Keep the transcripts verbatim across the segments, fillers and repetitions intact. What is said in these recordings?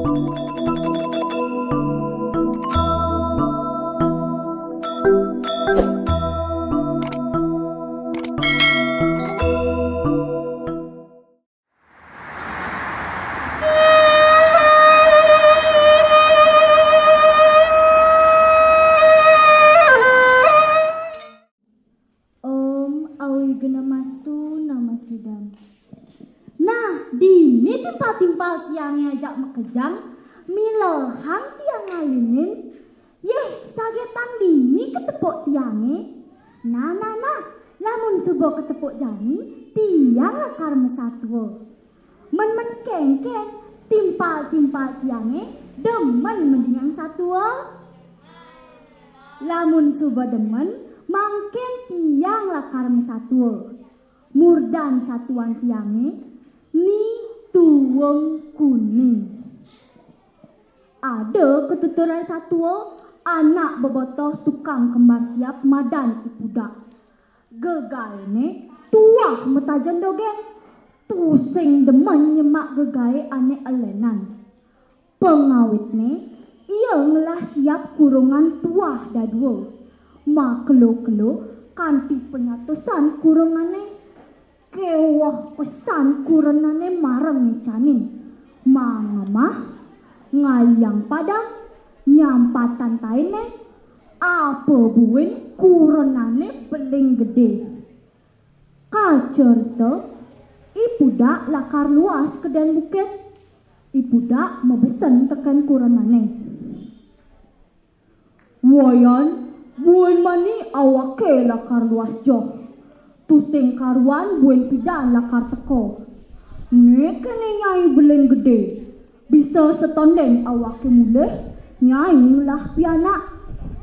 Om Awighnamastu Namasidam. Nah, dini timpal-timpal tiangé ajak makejang, milehang tiang ngalinin. Yéh, sagetan dini ketepuk tiangé. Nah, nah, nah, lamun suba ketepuk jani, tiang lakar masatua. Men-men kéngkén, timpal-timpal tiangé demen mendingang satua. Lamun suba demen, mangkin tiang lakar masatua. Murdan satuan tiangé, Ni Tuwung Kuning. Ada katuturan satua, anak bebotoh tukang kembar siap madan I Pudak. Gegaéné tuah matajen dogén, tusing demen nyemak gegaé ané elénan. Pangawitné, ia ngelah siap kurungan tuah dadua. Makelo-kelo kanti panyatusan kurungané. Kéweh pesan kurenané mareng ngecanin. Mangemah, ngayang padang, nyampatan tainé, apa buin kurenané beling gedé. Kacerita, I Pudak lakar luas ka Dén Bukit. I Pudak mabesen tekén kurenané. Wayan, buin mani awaké lakar luas joh. Tusing karuan buin pidan lakar teka. Né kéné Nyai beling gedé. Bisa setondén awaké mulih, Nyai ngelah pianak.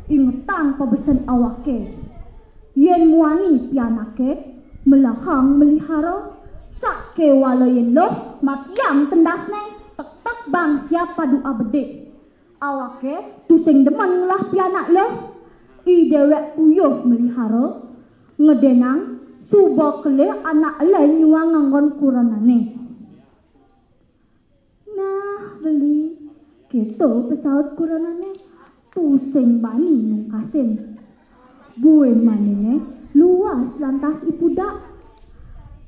Ingetang pabesen awaké. Yén muani pianaké, melahang melihara, sakéwala yén luh, matiang tendasné, tek-tek bang siap padu abedik. Awaké tusing demen ngelah pianak luh. I déwék puyuh melihara, ngedénang suba kelih anak elén nyuang nganggon kurenané. Nah, beli, kéto pesaut kurenané, tusing bani nungkasin. Buin maniné luas lantas I Pudak.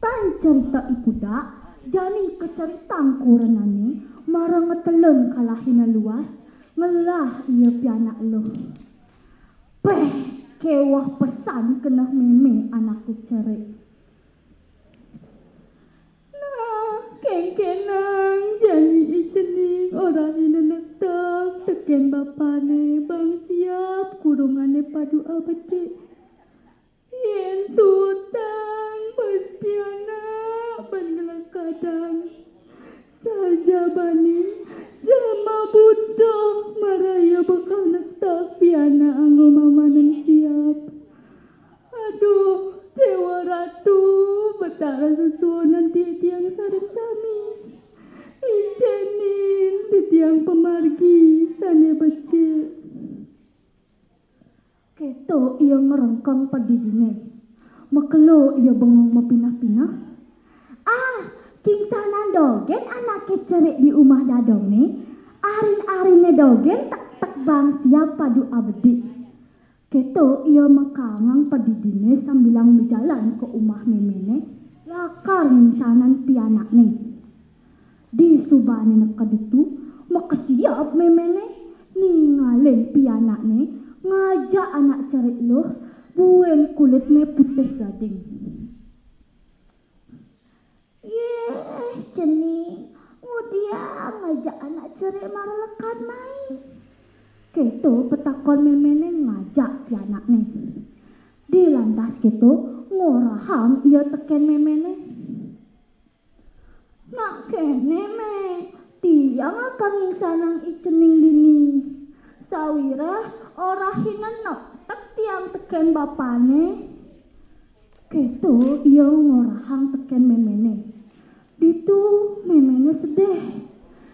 Tan cerita I Pudak, jani kaceritang kurenané, mara ngetelun kalahiné luas, ngelah ia pianak luh. Péh, kéweh pesan keneh mémé anaké cerik. Nah, kéngkénang jani I Cening orahina nektek tekén bapané bang siap kurungané padu abedik. Yén tuutang bes pianak ban ngelekadang. Sajabané jama butuh mara ia bakal nektek pianak anggo mamanen siap. Aduh, Déwa Ratu, Betara sesuunan titiang sareng sami. Icenin titiang pamargi sané becik. Kéto ia ngrengkeng padidiné. Makelo ia bengong mapinah-pinah. Ah, kingsanan dogén anaké cerik di umah dadongné, arin-ariné dogén tek-tek bang siap padu abedik. Kéto ia makaangang padidiné sambilang majalan ka umah méméné, lakar ngingsanang pianakné. Disubané neked ditu, makesiab méméné, ningalin pianakné ngajak anak cerik luh, buin kulitné putih gading. "Yéh, Cening, ngudiang ngajak anak cerik mara lekad mai?" Kéto patakon méméné ngajak pianakné. Dilantas kéto ngorahang ia tekén méméné. "Nak kéné, Mé, tiang lakar ngingsanang I Cening dini. Sawiréh orahina nektek tiang tekén bapané." Kéto ia ngorahang tekén méméné. Ditu méméné sedih,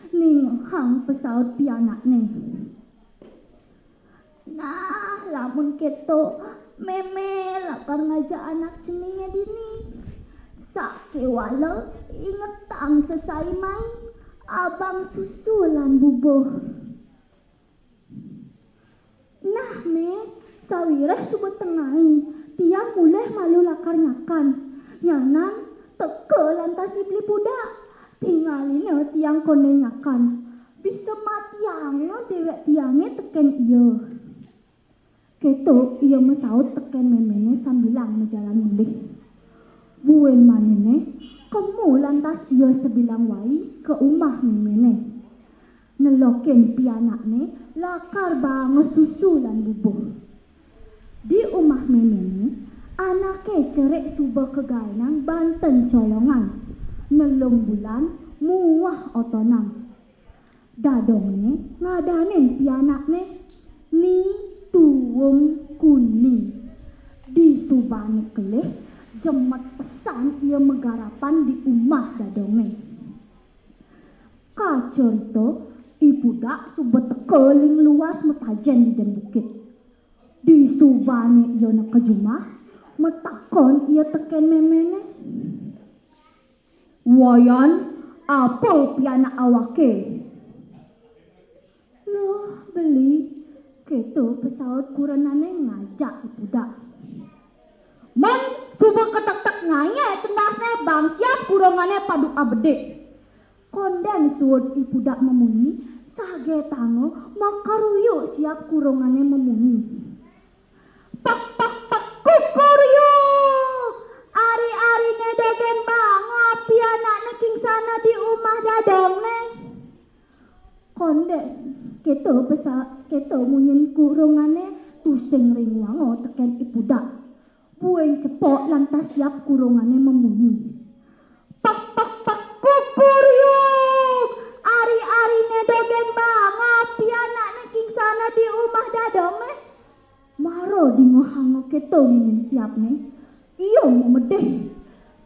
ningehang pasaut pianakné. "Nah, lamun kéto, mémé lakar ngajak anak Ceningé dini. Sakéwala ingetang sesai mai, Abang susu lan bubuh. Nah, Mé, sawiréh suba tengai, tiang mulih malu lakar nyakan. Nyanan teka lantas I Pudak. Tingalina tiang kondén nyakan. Bisa matianga déwék tiangé tekén ia. Kéto ia masaut tekén méméné sambilang majalan mulih. Buin maniné, kemu lantas ia sabilang wai ka umah méméné. Nelokin pianakné lakar baanga susu lan bubuh. Di umah méméné, anaké cerik suba kagaénang banten colongan, nelung bulan muah otonan. Dadongné ngadanin pianakné Ni Tuung Kuning. Disubané kelih, jemet pesan ia magarapan di umah dadongné. Kacarita, I Pudak suba teka ling luas matajén di dén bukit. Disubané ia neka jumah, matakon ia tekén méméné. "Wayan, apa pianak awaké?" "Loh, beli," kéto pesaut kurenané ngajak I Pudak. "Mén suba ketektek nyai tendasné, bang siap kurengané padu abedik." Kondén suud I Pudak mamunyi, sagetanga makaruyuk siap kurengané mamunyi. "Pek, pek, pek, kukuruyuk! Ari-ariné dogén baanga pianakné kingsana di umah dadongné." Kondén, kéto pesa-, kéto munyin kurengané tusing ring wanga tekén I Pudak. Buin cepok lantas siap kurengané mamunyi. "Pek, pek, pek, kukuruyuk! Ari-ariné dogén baanga pianakné kingsana di umah dadongné." Mara dingehanga kéto munyin siapné, ia mamedih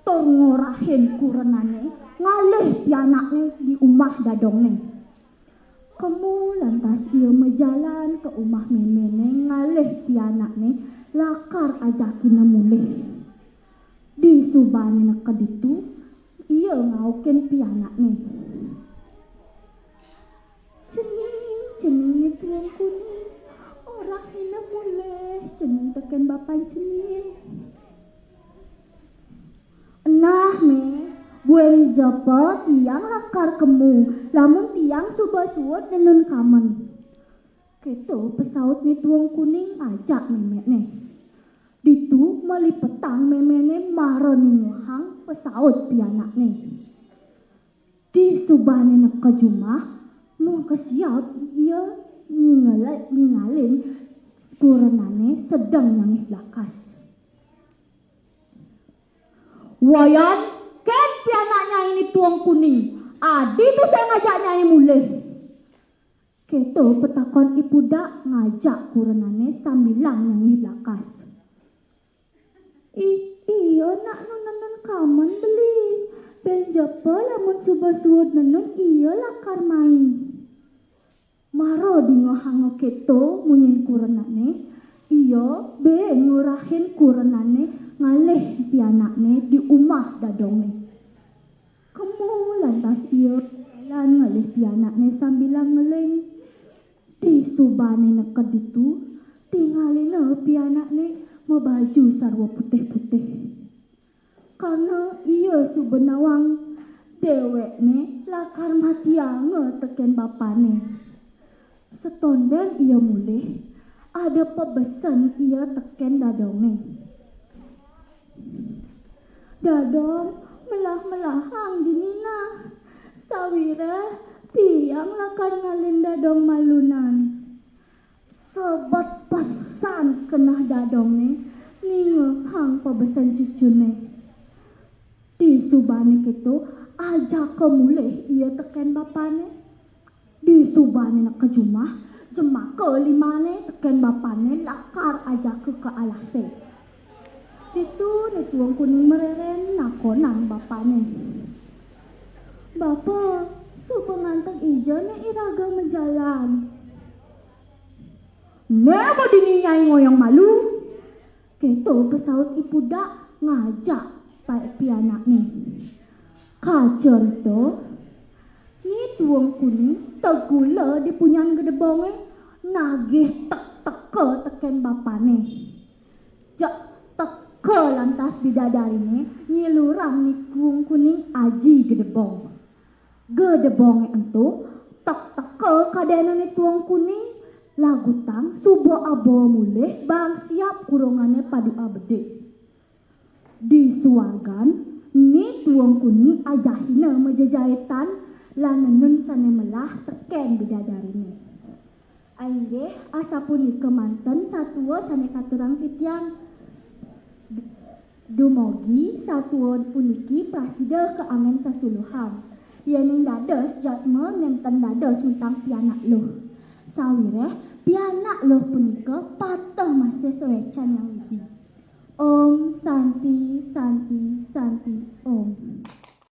tur ngorahin kurenané ngalih pianakné di umah dadongné. Kemu lantas ia majalan ka umah méméné ngalih pianakné lakar ajakina mulih. Disubané neked ditu, ia ngaukin pianakné. "Cening, cening Ni Tuung Kuning, orahina mulih cening tekén bapan cening." "Nah, Mé, buin ja pa tiang lakar kemu, lamun tiang suba suud nenun kamen." Kéto pesaut Ni Tuung Kuning ngajak méméné. Ditu malipetang méméné mara ningehang pesaut pianakné. Disubané neked jumah, mung kesiab ia ningala-, ningalin kurenané sedeng nyangih blakas. "Wayan, kén pianak nyai Ni Tuung Kuning, adi tusing ngajak nyai mulih?" Kéto petakon I Pudak ngajak kurenané sambilang nyangih blakas. "I-, iya nak nu nenun kamen beli. Buin ja pa lamun suba suud nenun iya lakar mai." Mara dingehanga kéto munyin kurenané, ia buin ngorahin kurenané ngalih pianakné di umah dadongné. Kemu lantas ia jalan ngalih pianakné sambilang ngeling. Disubané neked ditu, tingalina pianakné mabaju sarwa putih-putih. Karna ia suba nawang déwékné lakar matianga tekén bapané. Setondén ia mulih, ada pabesen ia tekén dadongné. "Dadong, melah-melahang dini nah. Sawiréh tiang lakar ngalin dadong malunan." Sebet pesan keneh dadongné ningehang pabesen cucuné. Disubané kéto, ajaka mulih ia tekén bapané. Disubané neked jumah, jemaka limané tekén bapané lakar ajaka ka alasé. Ditu Ni Tuung Kuning marérén nakonang bapané. "Bapa, suba nganteg dija né iraga majalan?" "Né ba dini nyai ngoyong malu?" Kéto pesaut I Pudak ngajak pa-, pianakné. Kacarita, Ni Tuung Kuning tegula di punyan gedebonge, nagih tek-teka teken bapane. Jak teka lantas bidadarine nyilurang Ni Tuung Kuning aji gedebong. Gedebonge ento tek-teka kadena Ni Tuung Kuning, lagutang suba aba mulih bang siap kurungane paduka bedik. Di suargan, Ni Tuung Kuning ajahina majejaitan lan nenun sane melah teken bidadarine. Inggih, asapunika manten satua sane katurang titiang. Dumogi satua puniki prasida kaangen sasuluhan. Yening dados jadma nenten dados ngutang pianak luh. Sawireh pianak luh punika pateh masih sawecan Yang Widi. Om Santi, Santi, Santi, Om.